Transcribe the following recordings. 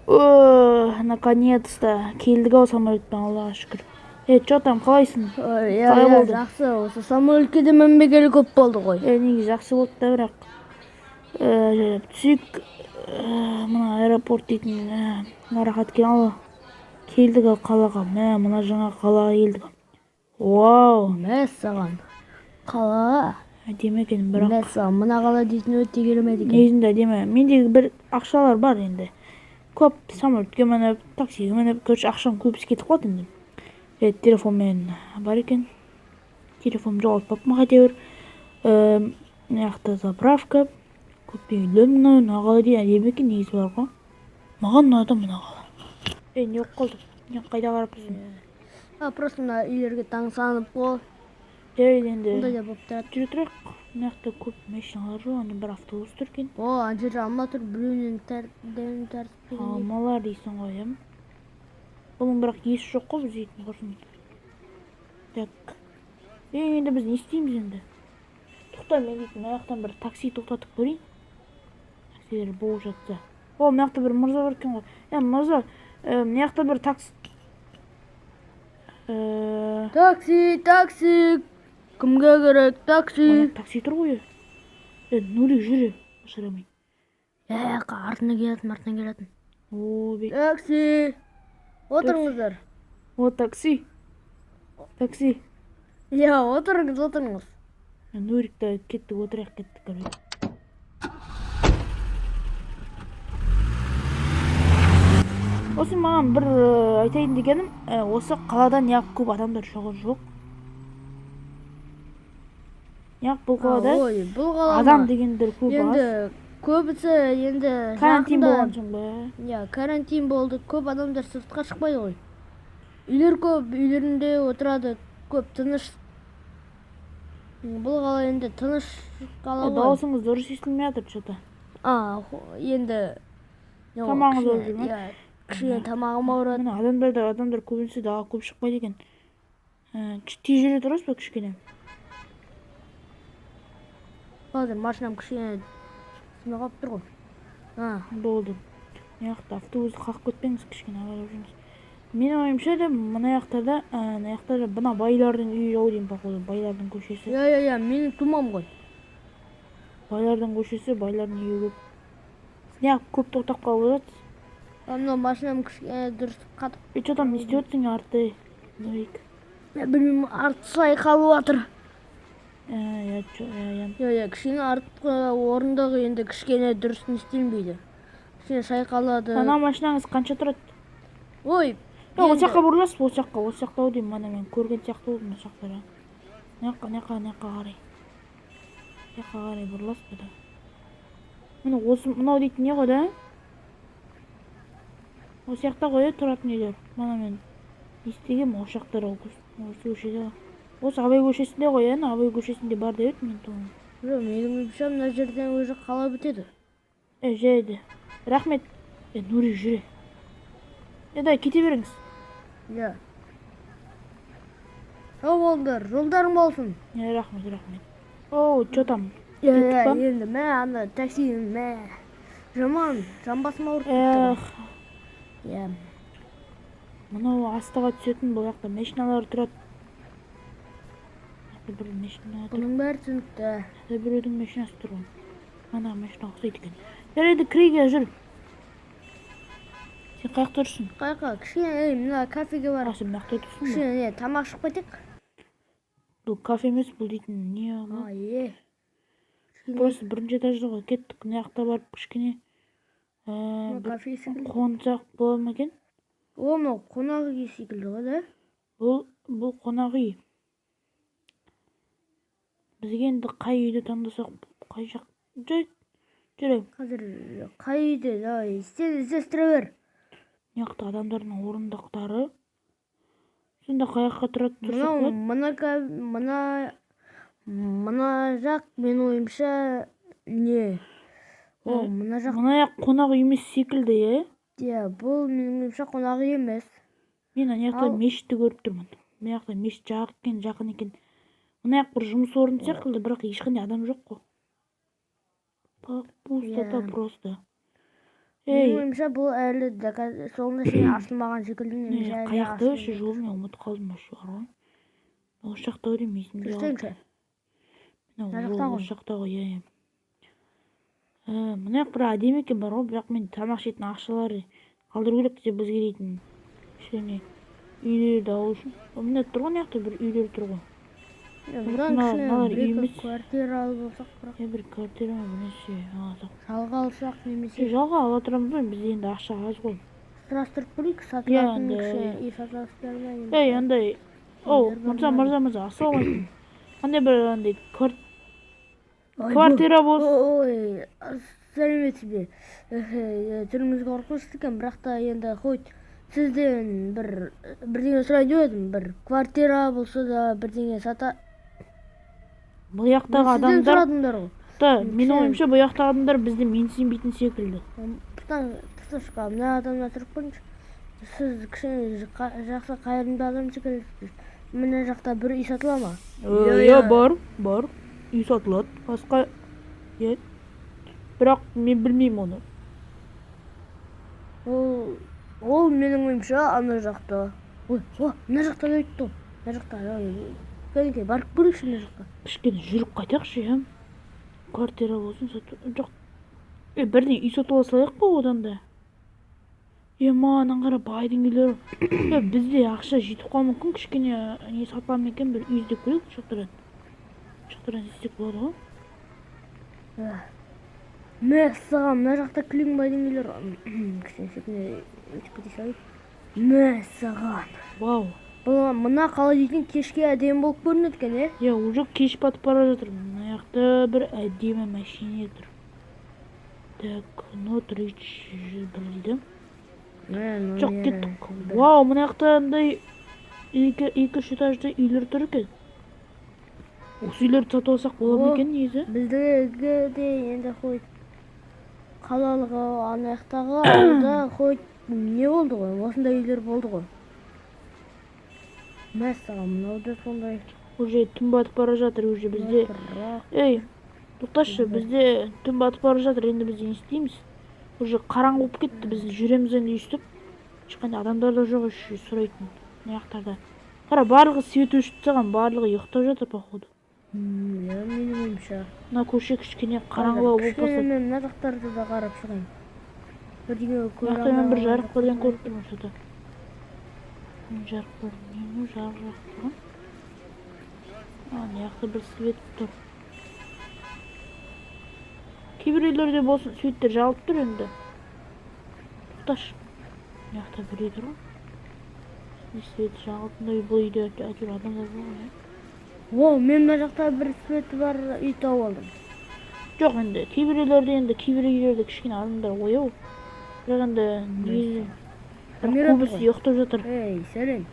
О, наконец-то келдік ау самолетпен, Аллаға шүкір. Е, че там, қалайсың? Иә, Қалай иә, болды? Жақсы. Осы самолетке де мінбегелі көп болды ғой. Е, негізі жақсы болды да, бірақ жайлап түсейік. Мына аэропорт дейтін рахат екен. Ал келдік ал қалаға. Мә, мына жаңа қалаға келдік. Вау! Мәссаған. Қала. Әдемі екен, бірақ Мәссаған, мына қала дейтін өте керемет екен. Негізінде әдемі. Менде бір ақшалар бар енді. Көп самолетке мініп, таксиге мініп, короче, ақшам көбісі кетіп қалды енді. Е, телефонмен бар екен. Телефон жоғалтпаппын хотя бір. Мына жақта заправка. Көптеген үйлер. Мына мына қала деген әдемі екен негізі бар ғой. Маған ұнады мына қала. Е, не болып қалды? Не, қайда қарап тұрсың? А, просто мына үйлерге тамсанып қой. Жарайды енді. Ондай да болып тұрады. Жүре тұрайық. Мына жақта көп машиналар жоқ, анда бір автобус тұр екен. О, ана жерде алма тұр, біреуінен дәмін тартып дегендей. Алмалар дейсің ғой, иә. Бұның бірақ иесі жоқ қой, біз дейтін құрсын. Так. Е, енді біз не істейміз енді? Тоқта, мен дейтін мына жақтан бір такси тоқтатып көрейін. Таксилер болып жатса. О, мына жақта бір мырза бар екен ғой. Е, мырза, мына жақта бір такси. Такси, такси. Кімге керек такси? Такси тұр ғой. Е, Нурик, жүре. Шырамай. Е, артынан келетін, артынан келетін. О, бе. Такси. Отырыңыздар. О, такси. Такси. Иә, отырыңыз, отырыңыз. Нурик та кеттік, отырайық, кеттік, короче. Осы маған бір айтайын дегенім, осы қалада неғып көп адамдар жоқ. Неғып бұл қалада Ой, бұл қала адам дегендер көп аз. Енді көбісі енді Карантин жақында болған соң ба? Иә, карантин болды, көп адамдар сыртқа шықпайды ғой. Үйлер көп, үйлерінде отырады, көп тыныш. Бұл қала енді тыныш қала ғой. Дауысыңыз дұрыс естілмей жатыр что-то. А, енді не ол, Тамағыңыз кішкене- ауырып жүр ме? Иә, кішкене тамағым ауырады. Міне, адамдар да, адамдар көбінесе далаға көп шықпайды екен. Тез жүре тұрасыз ба кішкене? Қазір машинам кішкене сынып қалып тұр ғой. А, Болды. Мына жақта автобусты қағып кетпеңіз, кішкене абайлап жүріңіз. Менің ойымша да мына жақтарда, мына жақтарда мына байлардың үйі ау деймін, походу, байлардың көшесі. Иә, иә, иә, менің тумам ғой. Байлардың көшесі, байлардың үйі көп. Неғып көп тоқтап қалып жатсыз? Мынау машинам кішкене дұрыс қатып. Е, че там, не істеп жатсың арты? Нурик. Мен білмеймін, арты шайқалып жатыр. Иә, чё, иә, иә. Иә, иә, кішкене артқы орындығы енді кішкене дұрыс не істелінбейді. Кішкене шайқалады. Ана машинаңыз қанша тұрады? Ой, Е, осы енді жаққа бұрыласыз, осы жаққа, осы жақта ау деймін, мана мен көрген сияқты болдым осы жақтар. Мына жаққа, мына жаққа, мына жаққа қарай. Мына жаққа қарай бұрыласыз ба да? Міне осы, мынау дейтін не ғой да? Осы жақта ғой, тұратын үйлер. Мана мен не істегенмін, осы жақтар ол осы көшеде ғой. Осы Абай көшесінде ғой, ә, Абай көшесінде бар деп едім мен туған. Жоқ, менің ойымша мына жерден уже қала бітеді. Е, жарайды. Рахмет. Е, Нурик, жүре. Е, дай, кете беріңіз. Иә. Сау болыңдар, жолдарың болсын. Е, рахмет, рахмет. Оу, чё там? Иә, Кеттік иә, па? енді мә, ана такси, мә. Жаман, жамбасым ауырып кетті. Эх. Иә. Мынау астыға түсетін бұл жақта машиналар тұрады. Мына бір машина тұр. Бұның бәрі түсінікті. Мына біреудің машинасы тұр ғой. Ана машина ұқсайды екен. Жарайды, кірейік, жүр. Сен қай жақта тұрсың? Қай жаққа? Кішкене, ей, мына кафеге барып. А, сен мына жақта тұрсың ба? Кішкене, не, тамақ ішіп кетейік. Бұл кафе емес, бұл дейтін не бұл? А, е. Кішкене Просто бірінші этажда ғой. Кеттік, мына жақта барып кішкене, мына бір кафе секілді. қонсақ бола ма екен? О, мынау қонақ үй секілді ғой, да? Бұл қонақ үй. Бізге енді қай үйді таңдасақ, қай жақ? Жүр, жүре. Қазір қай үйді, давай, сен іздестіре бер. Мына жақта адамдардың орындықтары. Сонда қай жаққа тұрады, тұрсақ Мынау, болады? мына мына, мына жақ, менің ойымша, не? О, мына жақ. Мына жақ қонақ үй емес секілді, е? Иә, бұл менің ойымша қонақ үй емес. Мен ана жақта Ал мешітті көріп тұрмын. Мына жақта мешіт жақын екен, жақын екен. Мына жақ бір жұмыс орны секілді, бірақ ешқандай адам жоқ қой. Пустота Иә. просто. Ей, Менің ойымша, бұл әлі соңына шейін ашылмаған секілді немесе әлі қаяқта вообще ашылмаған. Жол, мен ұмытып қалдым вообще, бар ғой. Осы жақта ғой деймін, есімде қалды. Жүрсеңші. Мына Мына жол жақта ғой. Осы жақта ғой, иә, иә. Мына жақ бір әдемі екен, бар ғой, бірақ мен тамақ ішетін ақшалар қалдыру керек десе бізге дейтін. Кішкене үйлерді алу үшін. О, міне тұр ғой, мына жақта бір үйлер тұр ғой. Бұдан кішкене Мыналар бір үй екі емес. квартира алып алсақ, бірақ Иә, бір квартира ма, бір нәрсе алсақ. Жалға алсақ немесе Жалға ала тұрамыз ғой, бізде енді ақша аз ғой. Сұрастырып көрейік, сатылатын Енді кішкене үй сатыласыздар ма немесе Ей, андай, оу, үйлер бар мырза, ма? Мырза, мырза, ассалаумағалейкум. Қандай бір андай Ой, квартира болсын. Ой, сәлеметсіз бе? Түріңіз қорқынышты екен, бірақ та енді хоть сізден бір бірдеңе сұрайын деп едім. Бір квартира болса да бірдеңе сата. Бұл жақтағы Сізден адамдар сұрадыңдар ғой. Да, менің Сен- ойымша, бұл жақтағы адамдар бізді менсінбейтін секілді. Тоқташы, мына адамнан сұрап көріңізші. Сіз кішкене жақсы, қайырымды адам секілдісіз. Мына жақта бір үй сатыла ма? Иә, бар, бар. Үй сатылады. Басқа, иә. Бірақ мен білмеймін оны. Ол менің ойымша ана жақта. Ой, о, мына жақта да өтті ғой. Мына жақта. Ой, кәнекей, барып көрейікші мына жаққа. Кішкене жүріп қайтайықшы, иә. Квартира болсын, сату жоқ. Е, бірден үй сатып ала салайық қой одан да. Е, маған қара, байдың үйлері. Е, бізде ақша жетіп қалуы мүмкін, кішкене не сатыла ма екен, бір үй іздеп көрейік жақтардан. Жақтардан іздесек болады ғой. Мәссаған, мына жақта кілең байдың үйлері. Кішкене шетіне өтіп кете салайық. Мәссаған. Вау. Бұл мына қала дейтін кешке әдемі болып көрінеді екен, е? Иә, уже кеш батып бара жатыр. Мына жақта бір әдемі машина тұр. Так, not rich 101 дейді. Жоқ, кеттік. Вау, мына жақта андай екі үш этажды үйлер тұр екен. Осы үйлерді сатып алсақ бола ма О. екен негізі? Біздігі де енді хоть қалалығы, ана жақтағы ауылда хоть не болды ғой, осындай үйлер болды ғой. Мәссаған, мынау да сондай. Уже түн батып бара жатыр, уже бізде. Бірақ Ей, тоқташы, бізде түн батып бара жатыр, енді біз не істейміз? Уже қараңғы болып кетті, біз жүреміз енді өйстіп. Ешқандай адамдар да жоқ еще сұрайтын мына жақтарда. Қара, барлығы свет өшіп тастаған, барлығы ұйықтап жатыр, походу. Иә, менің ойымша. Мына көше кішкене қараңғылау болып Кішкене бастады. мен мына жақтарды да қарап шығайын. Бірдеңе көре Мына жақта мен бір алмай жарық бірден қалған. Көріп тұрмын что-то. Жарық бар, не жарық жағып тұрған? А, мына жақта бір свет тұр. Кейбір үйлерде болсын светтер жағылып тұр енді. Тоқташы. Мына жақта бір үй тұр ғой. Не, свет жағылып, мындай бұл үйде әйтеуір адамдар бар ғой, иә? О, мен мына жақта бір светі бар үй тауып алдым. Жоқ, енді кейбір үйлерде, енді кейбір үйлерде кішкене адамдар ояу. Бірақ енді негізі бірақ Камера көбісі тұр ғой. Ұйықтап жатыр. Ей, сәлем.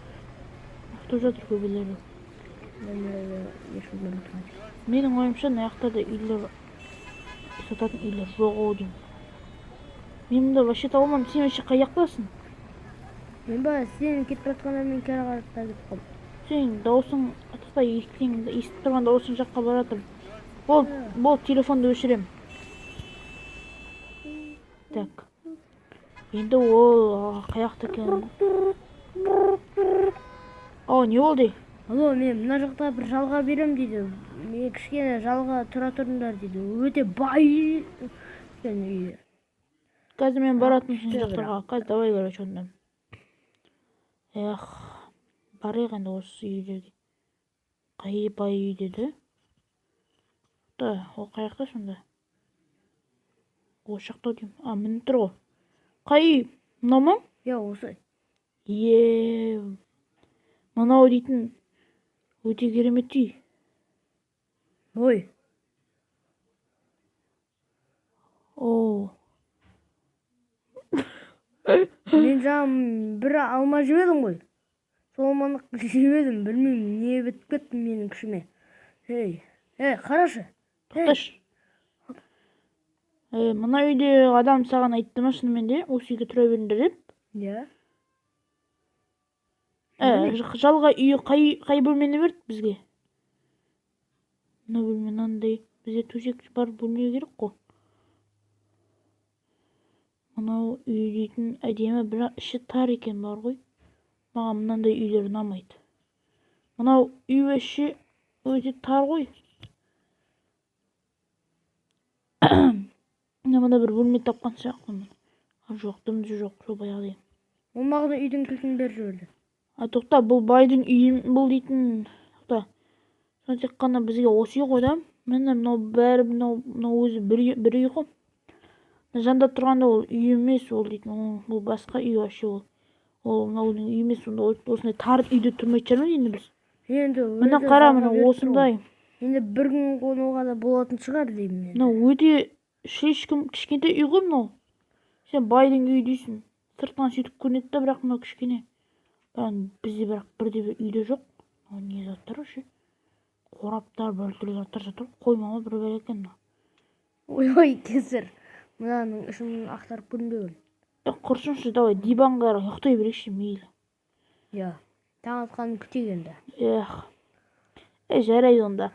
Ұйықтап жатыр көбілері. Мен ешкім білмейді. Менің ойымша, мына жақтарда үйлер сататын үйлер жоқ ау деймін. Мен мұнда вообще таба алмадым. Сен вообще қай жақтасың? Мен ба, сен кетіп жатқанда мен кері қарап та кетіп қалдым. Сен дауысың тоқта, естіген, естіп тұрған дауысың жаққа бара жатырмын. Бол, бол, телефонды өшіремін. Так. Енді ол қай жақта екен? О, не болды? Алло, мен мына жақта бір жалға берем дейді. Мен кішкене жалға тұра тұрыңдар дейді. Өте бай екен үй. Қазір мен баратын сен Күшті. Жақтарға. Қазір давай, короче, онда. Эх, барайық енді осы үйлерге. Қай бай үй деді? Да, ол қай жақта сонда? Осы жақта деймін. А, міне тұр ғой. Қай үй? Мынау ма? Иә, осы. Е, мынау дейтін өте керемет үй. Ой, О, мен жаңа бір алма жеп едім ғой. Сол алманы жеп едім, білмеймін, не бітіп кетті менің күшіме. Ей, ей, қарашы. Тоқташы. Е, мына үйде адам саған айтты ма шынымен де осы үйге тұра беріңдер деп? Иә. Ә, жалға үйі қай бөлмені берді бізге? Мына бөлме мынандай. Бізде төсек бар бөлме керек қой. Мынау үй дейтін әдемі, бірақ іші тар екен бар ғой. Маған мынандай үйлер ұнамайды. Мынау үй вообще өте тар ғой. Мына бір бөлме тапқан сияқтымын. Жоқ, дымды жоқ, сол баяғыдай. Ол маған үйдің кілтін беріп жіберді. А, тоқта, бұл байдың үйі, бұл дейтін, тоқта. Сонда тек қана бізге осы үй ғой да? Міне мынау бәрі, мынау өзі бір үй ғой. Мына жанда тұрғанда ол үй емес, ол дейтін, ол, бұл басқа үй вообще ол. Ол мынаудың үйі емес, онда осындай тар үйде тұрмайтын шығармыз енді біз. Енді Міне өзі қара, жалға міне беріп тұр ғой. осындай. Енді бір күн қонуға да болатын шығар деймін енді. Мынау өте слишком кішкентай үй ғой мынау. Сен байдың үйі дейсің. Сыртынан сөйтіп көрінеді да, бірақ мынау кішкене. Бірақ бізде бірақ бірде бір үйде жоқ. Мынау не заттар вообще? Қораптар, біртүрлі заттар жатыр. Қойма ма бір бәле екен мынау. Ойбай, кесір. Мынаның ішін ақтарып көрінбеген. Құрсыншы, давай диванға қарай ұйықтай берейікші, мейлі. Иә. Таң атқанын күтейік енді. Эх. Жарайды онда.